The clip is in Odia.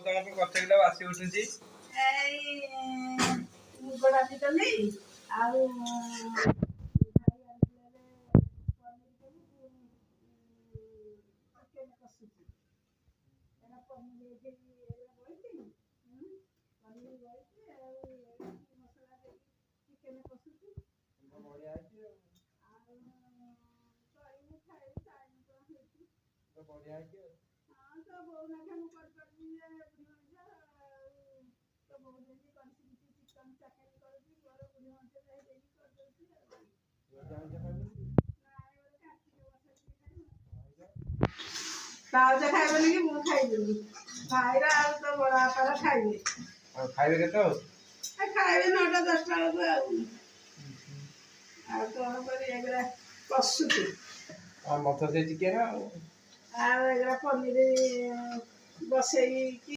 ସବୁ ତମକୁ କରିଛ କିଲୋ ବାସି ଉଠୁଛି? ଏଇ ମୁଗ ଡାଲି କଲି ଆଉ ଭାଇ ଆଣିଥିଲେ ପନିର କଲି, ପୁଣି ଚିକେନ କଷୁଛି। ଏଇଟା ପନିର ଏଇଠି ଏଇଟା ବଳିଛି, ପନିର ବଳିଛି ଆଉ ମସଲା ଦେଇକି ଚିକେନ କଷୁଛି। ବଢିଆ ହେଇଛି ଆଉ। ଆଉ କରିବୁ, ଖାଇବୁ, ଟାଇମ୍ କଣ ହେଇଛି? ବଢିଆ ହେଇଛି ଆଉ। ହଁ, ତୋ ବୋଉ ନାଖେ ମୁଁ କରିପାରିବି ଯେ ବୁଢ଼ୀ ମଣିଷ। ଆଉ ତୋ ବୋଉ ଯେମିତି କରି ଶିଖିଛି, ଚିକେନ ଚାକେନ କରୁଛି, ମୋର ବୁଢ଼ୀ ମଣିଷ ଯାଇ ଦେଇକି କରିଦେଉଛି ଆଉ। ନାଇଁ, ଗୋଟେ କାର୍ତ୍ତିକ ମାସ ଖାଇବ। ଭାଉଜ ଖାଇବନି କି ମୁଁ ଖାଇବିନି। ଭାଇର ଆଉ ତୋ ବଡ଼ ବାପାର ଖାଇବେ। ଆଉ ଖାଇବେ କେତେ ଆଉ? ଆଉ ଖାଇବେ 9ଟା 10ଟା ବେଳକୁ। ଆଉ ଆଉ କଣ କରିବି? ଏଗୁଡ଼ା କଷୁଛି। ଆଉ ମତେ ସେ ଚିକେନ ଆଉ ଆଉ ଏଗୁଡ଼ା ପନିର ବସେଇକି।